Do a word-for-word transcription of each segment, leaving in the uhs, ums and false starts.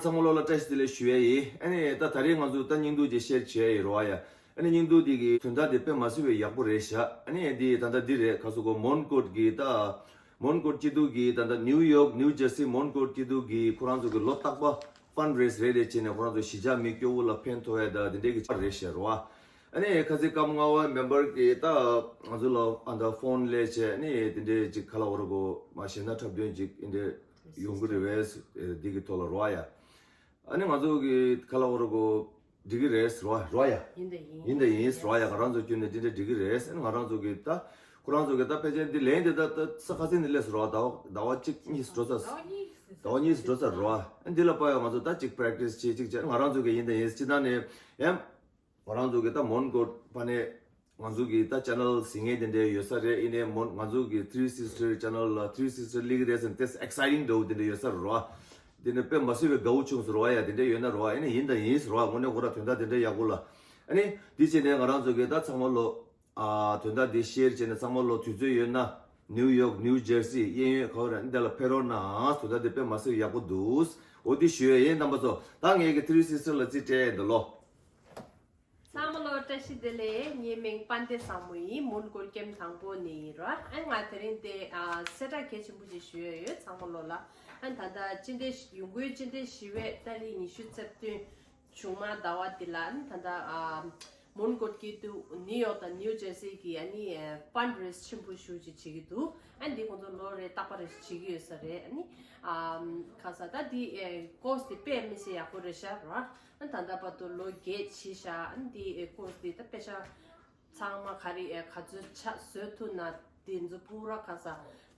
ཚང་མ་ལོ་ལ་བཀྲ་ཤིས་བདེ་ལེགས་ཞུ་ཡ་ཡིན། ཨ་ནི་ད་ད་རེས་ང་ཚོ་ད་སྙིང་སྡུག་ཅིག་ཤེར་བྱེད་ཡ་ཡིན་རོ་ཨ་ཡ། ཨ་ནི་སྙིང་སྡུག་འདི་གི་དོན་དག་འདི་དཔེ་མ་སྲིད་པའི་ཡག་པོ་རེད་ཤག་ཨ་ནི་འདི་ད་ལྟ་འདི་རེད། ཁ་སོ་གོ་མོན་གྷོ་གི་ད་མོན་གྷོ་སྐྱིད་སྡུག་གི་ད་ལྟ་ནིའུ་ཡོག་ནིའུ་ཇར་སི་མོན་གྷོ་སྐྱིད་སྡུག་གི་ཁོ་རང་ཚོ་གི་ལོ་རྟག་པ་ཕན་རེ་སི་རེད་རེད་བྱས་ནས་ཁོ་རང་ཚོ་གཞིས་ཆགས་མི་སྐྱོ་བོ་ལ་ཕན་ཐོགས་ཡ་ད་འདི་འདྲའི་གི་ཆ་རེད་ཤག་རོ་ཨ། ཨ་ནི་ཁ་སང་སྐབས་ལྔ་པ་མེམ་བར་གི་ད་ང་ཚོ་ལ་ཨ་ད་ཕོན་སླེབས་བྱས་ཨ་ནི་དེ་འདྲའི་ཅིག་ག་ལ་བོར་གོ་མ་ཞེ་ན་འཁྲབ་སྟོན་ཅིག་ཨེ་འདྲ་ཡོང་གི་རེད་བས་འདི་གི་ཐོག་ལ་རོ་ཨ་ཡ། ཨ་ནི་ང་ཚོ་གི་ག་ལ་བོར་གོ་འགྲིག་གི་རེད་རོ་ཨ་རོ་ཨ་ཡ། ཡིན་ད་ཡིན། ཡིན་ད་ཡིན་རོ་ཨ་ཡ། ང་རང་ཚོ་ཁྱོན་ནས་འདི་འདྲ་འགྲིག་གི་རེད། ཨ་ནི་ང་རང་ཚོ་གི་ད་ཁོ་རང་ཚོ་གི་ད་ཕལ་ཆེར་འདི་ལན་འདི་ད་ད་ས་ཁ་སེང་ནས་སླེབས་སོ་རོ་ཨ། ཟླ་བ་ཟླ་བ་གཅིག་གཉིས་འགྲོ་ཚར། ཟླ་བ་གཉིས་འགྲོ་ཚར་རོ་ཨ། ཨ་ནི་འདི་ལ་དཔག་ཡ་ང་ཚོ་ད་ཅིག་པེ་རེག་ཊི་སི་བྱེད་ཅིག་བྱས། ང་རང་ཚོ་གི་ཡིན་ད་ཡིན། སྤྱི་བཏང་ནས་ཡང་། ང་རང་ཚོ་གི་ད་མོན་གྷོ་ཕ་ནས་ང་ཚོ་གི་ད་ཆེ་ནལ་ཟིན་ངེས་དེ་འདྲ་ཡོད་ས་རེད། ཡིན་ནའི་མོན་ང་ཚོ་གི་ཐི་རི་སིས་ཊར་ཆེ་ནལ་ལ་ཐི་རི་སིས་ཊར་སླེབས་ཀྱི་རེད་ཟེར་ཏེ་ཨེག་སའི་ཊིང་འདྲ་བོ་དེ་འདྲ་ཡོད་ས་རེད་རོ། དེ་ནས་དཔེ་མ་སྲིད་པའི་དགའ་བོ་བྱུང་སོང་རོ་ཨ་ཡ། དེ་འདྲ་ཡོད་ན་རོ་ཨ། ཡིན་ནའི་ཡིན་ད་ཡིན་རོ་ཨ། དངོས་གནས་ཁོ་ར་དོན་དག་དེ་འདྲ་ཡག་པོ་ལ། ཨ་ནི་དེ་བྱས་ནས་ང་རང་ཚོ་གི་ད་ཚང་མ་ལོ་ཨ་དོན་དག་དེ་ཤེར་བྱས་ནས་ཚང་མ་ལོ་དུས་ཚོད་ཡོད་ན་ནིའུ་ཡོག་ནིའུ་ཇར་སི་གཡས་གཡོན་ག་བ་རེད་འདི་ལ་ཕེབས་རོགས་གནང་། དོན་དག་དེ་དཔེ་མ་སྲིད་ཡག་པོ་འདུག་འོ་དེ་ཞུ་ཡ་ཡིན། རྣམ་པ་ཚོ་ད་ངས་གི་ཐི་རི་སིས་ཊར་ལ་རྩིས་སྤྲད་ཡ་འདི་ལོ། ཚང་མ་ལོ་བཀྲ་ཤིས་བདེ་ལེགས། ངའི་མིང་དཔལ་ལྡན་བཟང་མོ་ཡིན། མོན་གྷོ་ཀེམ་དང་པོ་ནས་ཡིན་ར། ཨ་ང་དེ་རིང་དེ་ཨ་གསལ་བསྒྲགས་གལ་ཆེན་པོ་ཞིག་ཞུ་ཡ་ཡོད་ཚང་མ་ལོ་ལ། ཨ་ད་ལྟ་སྤྱི་ཟླ་ཡོང་སྒོའི་སྤྱི་ཟླ་བཞི་པའི་ཏ་རིག་ཉི་ཤུ་རྩ་བདུན་ཆུང་མ་ཟླ་བ་འདི་ལ་ཨ་ད་ལྟ་ཨ་མོན་གྷོ་སྐྱིད་སྡུག་ནིའུ་ཡོག་དང་ནིའུ་ཇར་སི་གི་ཨ་ནི་ཕན་རེ་སི་ཆེན་པོ་ཞེ་ཅིག་བྱེད་ཀྱི་འདུག་ཨ་འདི་ཁོང་ཚོ་ལོ་རེ་རྟག་པ་རེ་བྱེད་ཀྱི་ཡོད་ས་རེད། ཨ་ནི་ཨ་ཁ་ས་ད་འདི་ཨེ་ཀོ་སི་དེ་དཔེ་མི་སྲིད་ཡག་པོ་རེད་ཤག་ར། ཨ་ད་ལྟ་བར་དུ་ལོ་བརྒྱད་ཕྱིན་ཤག་ཨ་འདི་ཨེ་ཀོ་སི་འདི་ད་དཔེ་ཤག་ཚང་མ་ག་རེ་ཨེ་ག་ཚོད་ཆ་བཟོ་ཐུབ་ན་དེ་ཚོ་པུ་ར་ཁ་ས་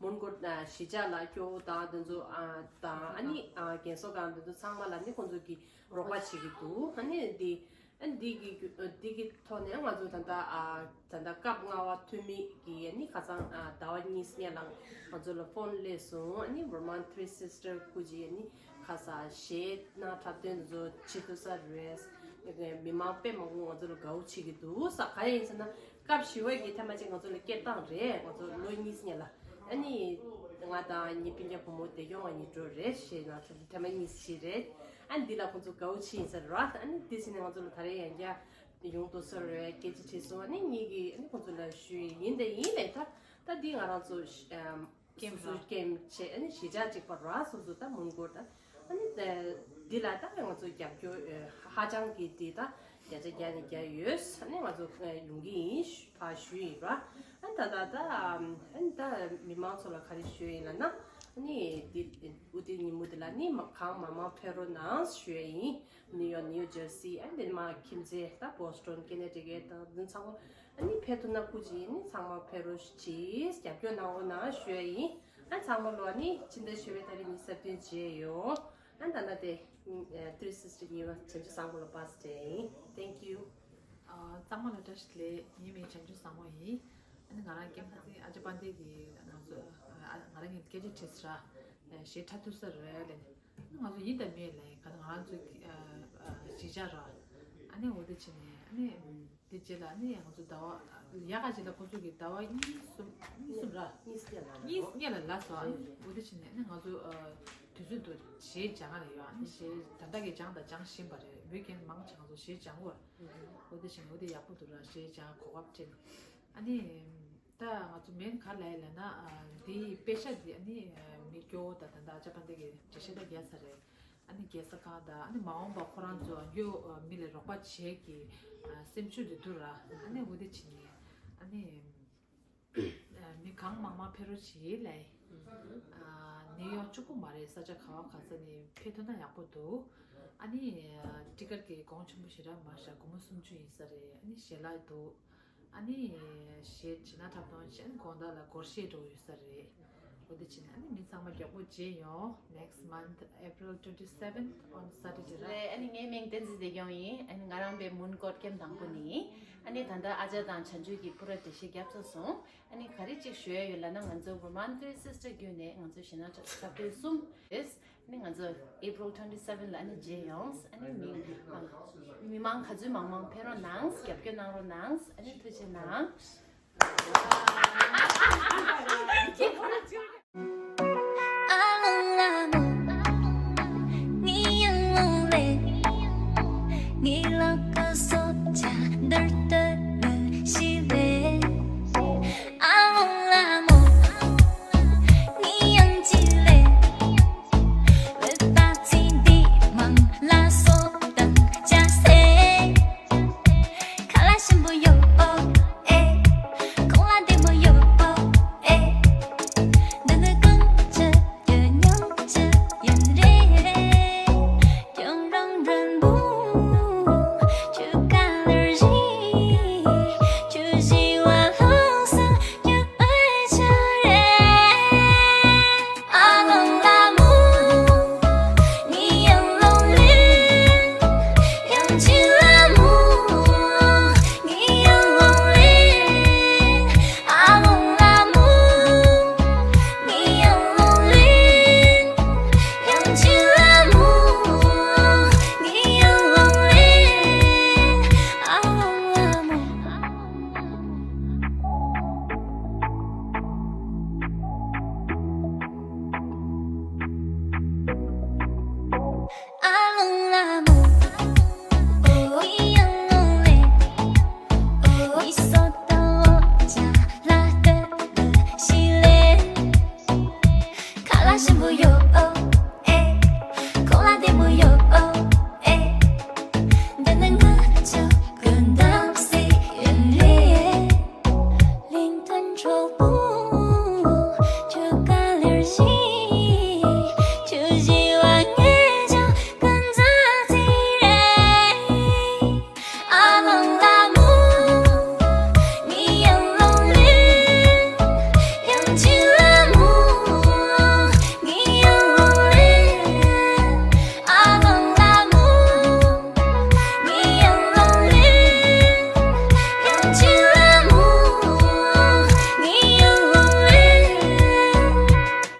མོན་གྷོ་ཨ་གཞིས་ཆགས་ལ་སྐྱོ་བོ་དང་དེ་ཚོ་ཨ་དང་ཨ་ནི་ཨ་རྒན་གསོ་ཁང་དེ་ཚོ་ཚང་མ་ལ་ནི་ཁོང་ཚོ་གི་རོགས་པ་བྱེད་ཀྱི་འདུག་ཨ་ནི་འདི་ཨ་འདི་གི་རྒྱུ་ཨ་འདི་གི་ཐོག་ནས་ང་ཚོ་ད་ལྟ་ཨ་ད་ལྟ་སྐབས་ལྔ་པ་འཐུས་མི་གི་ཨ་ནི་ཁ་སང་ཨ་ཟླ་བ་གཉིས་སྔོན་ལ་ང་ཚོ་ལ་ཕོན་སླེབས་སོང་། ཨ་ནི་ཝར་མན་ཐི་རི་སིས་ཊར་སྐུ་མཁྱེན་ཨ་ནི་ཁ་སང་གཞས་དང་འཁྲབ་སྟོན་ཚོ་བྱེད་ཐུབ་ས་རེད། མི་མང་དཔེ་མང་པོ་ང་ཚོ་ལ་དགའ་བོ་བྱེད་ཀྱི་འདུག་ས། ག་རེ་ཡིན་ཟེར་ན་སྐབས་བཞི་པ་གི་ཐེངས་མ་གཅིག་ང་ཚོ་ལ་སྐད་བཏང་རེད། ང་ཚོ་ལོ་གཉིས་སྔོན་ལ་ཨ་ནི་ང་དང་ངའི་སྤུན་ཀྱག་བུ་མོ་བདེ་སྐྱོང་བ་གཉིས་འགྲོ་རེད་ཞེས་ན་ཐེངས་མ་གཉིས་ཤིག་རེད། ཨ་ནི་འདི་ལ་ཁོང་ཚོ་དགའ་བོ་བྱེད་ཡིན་ས་རེད་ར། ཨ་ནི་འདི་ཟིན་ནས་ང་ཚོ་ལ་ད་རེས་ཡང་བསྐྱར་ཡོང་དུ་སོ་རེ་སྐད་ཆ་དྲིས་སོང་། ཨ་ནི་ངེད་ཀྱིས་ཨ་ནི་ཁོང་ཚོ་ལ་ཞུས་ཡིན་དེ་ཡིན་ལས་ད་ད་འདི་ང་རང་ཚོ་ཨམ་ཀེམ་སོ་སོ་ར་ཀེམ་བྱས་ཨ་ནི་གཞིས་ཆགས་གཅིག་པ་ར་སོ་སོ་ད་མོན་གྷོ་ད་ཨ་ནི་ད་འདི་ལ་ད་ང་ཚོ་རྒྱབ་སྐྱོར་ཨ་ཧ་ཅང་གི་འདི་ད་བརྒྱ་ཆ་བརྒྱ་ནས་བརྒྱ་ཡོད། ཨ་ནི་ང་ཚོ་ཨ་ཡོང་གི་ཡིན་ཕར་ཞུས་ཡིན་ར། ཨ་ནི་ད་ད་ད་ཨམ་ཨ་ནི་ད་མི་མང་ཚོ་ལ་ག་རེ་ཞུས་ཡིན་ལབ་ན་ཨ་ནི་འདི་ཨུ་ཏི་ཉིན་མོ་འདི་ལ་ནི་མ་གང་མང་མང་ཕེབས་རོགས་གནང་ཞུས་ཡིན། ནིའུ་ཡོག་ནིའུ་ཇར་སི་ཨ་ནི་མ་ཁྱིམ་མཚེས་ད་བོ་སི་ཊོན་ཀེ་ནེ་ཊི་ཀེཊ་དང་འདི་ཚང་མ་ཨ་ནི་ཕེབས་ཐུབ་ན་སྐུ་མཁྱེན་ནི་ཚང་མ་ཕེབས་རོགས་གྱིས་རྒྱབ་སྐྱོར་གནང་རོགས་གནང་ཞུ་ཡ་ཡིན། ཨ་ཚང་མ་ལོ་ཨ་ནི་ཕྱི་ཟླ་བཞི་པའི་ཏ་རིག་ཉི་ཤུ་རྩ་བདུན་བྱས་ཡོད། ཨ་ད་ལྟ་དེ་ཐི་རི་སིས་ཊར་གཉིས་པ་བྱང་ཆུབ་བཟང་པོ་ལ་པཱ་སི་སྤྲད་ཡིན། Thank you། ཨ་ཚང་མ་ལ་བཀྲ་ཤིས་བདེ་ལེགས། ངའི་མིང་བྱང་ཆུབ་བཟང་མོ་ཡིན། ཨ་ནི་ང་རང་ཀེམ་ནང་ཨ་ཅག་དཔལ་ལྡན་གྱིས་ང་ཚོ་ཨ་ང་རང་གི་སྐད་ཆ་དྲིས་ས་ར་གཞས་འཁྲབ་ཐུབ་ས་རེད་ལབ་ནས། ང་ཚོ་ཡིན་དང་མིན་ལ་ཡིན་ག་ང་རང་ཚོའི་ཨ་ཨ་གཞིས་ཆགས་ར། ཨ་ནི་འོ་དེ་བྱས་ནས་ཨ་ནི་དེ་རྗེས་ལ་ཨ་ནི་ང་ཚོ་ཟླ་བ་ཡག་ག་རྗེས་ལ་ཁོ་ཚོ་གི་ཟླ་བ་གཉིས་གསུམ་གཉིས་གསུམ་ར་གཉིས་སྔོན་ལ་གཉིས་སྔོན་ལ་ལབ་སོང་། ཨ་ནི་འོ་དེ་བྱས་ནས་ཨ་ནི་ང་ཚོ་ཨ་དུས་ཚོད་དུ་གཞས་སྦྱང་ག་ལ་ཡོད། ཨ་ནི་གཞས་ད་ལྟ་གི་སྦྱང་དང་སྦྱང་བཞིན་པ་རེད། བོད་རྒན་མང་ཆེ་ང་ཚོ་གཞས་སྦྱང་གི་ཡོད་ར། འོ་དེ་བྱས་ནས་འོ་དེ་ཡག་པོ་འདུག་ར། གཞས་སྦྱང་གོ་སྐབས་སྤྲད་ནས་ཨ་ནི། ད་ང་ཚོ་མེན་ག་རེ་ལབ་ཡ་ལབ་ན་ཨ་འདིའི་དཔེ་ཆ་འདི་ཨ་ནི་ཨ་མི་སྐྱོ་བོ་དང་ད་ལྟ་ཨ་ཅག་དཔལ་ལྡན་གྱི་འགྲེལ་བཤད་ད་རྒྱག་ས་རེད། ཨ་ནི་རྒྱལ་ས་ཁག་དང་ཨ་ནི་མ་འོངས་པ་ཁོ་རང་ཚོ་ཨ་སྐྱོ་ཨ་མི་ལ་རོགས་པ་བྱེད་ཀྱི་ཨ་སེམས་ཤུགས་འདི་འདུག་ར། ཨ་ནི་འོ་དེ་བྱས་ནས་ཨ་ནི་ཨ་མི་གང་མང་མང་ཕེབས་རོགས་བྱེད་ལབ་ཡིན། ཨ་ནིའུ་ཡོག་གཅིག་པུ་མ་རེད། ས་ཆ་ག་བ་ག་ས་ནས་ཕེབས་ཐུབ་ན་ཡག་པོ་འདུག་ཨ་ནི་ཨ་ཊི་ཀེཊ་གི་གོང་ཆེན་པོ་ཞེ་དྲག་མ་རེད་ཤག་སྒོར་མོ་སུམ་ཅུ་ཡིན་ས་རེད། ཨ་ནི་ཞལ་ལག་འདུག་ཨ་ནི་གཞས་བྱིན་ན་འཁྲབ་སྟོན་བྱས་ནས་དགོང་དག་ལ་སྒོར་གཞས་འགྲོ་ཡོད་ས་རེད། འོ་དེ་བྱས་ནས་ཨ་ནི་མི་ཚང་མ་མགྱོགས་པོ་མཇལ་ཡོང་། Next month, April twenty-seventh on Saturday ར། རེད། ཨ་ནི་ངའི་མིང་བསྟན་འཛིན་བདེ་སྐྱོང་ཡིན། ཨ་ནི་ང་རང་པའི་མོན་གྷོ་ཀེམ་དང་པོ་ནས་ཡིན། ཨ་ནི་ད་ལྟ་ཨ་ཅག་དང་བྱང་ཆུབ་ཀྱིས་པུ་ར་འགྲེལ་བཤད་བརྒྱབ་ཚར་སོང་། ཨ་ནི་ག་རེ་གཅིག་ཞུ་ཡ་ཡོད་ལབ་ན་ང་ཚོ་ཝར་མན་ཐི་རི་སིས་ཊར་བརྒྱུད་ནས་ང་ཚོ་གཞས་སྣ་འཁྲབ་སྟོན་གསུམ་རེད། ནི་ང་ཚོ་April twenty seven ལ་ནི་མཇལ་ཡོང་། ཨ་ནི་མི་མི་མང་ག་ཚོད་མང་མང་ཕེབས་རོགས་གནང་། རྒྱབ་སྐྱོར་གནང་རོགས་གནང་། ཨ་ནི་ཐུགས་རྗེ་གནང་།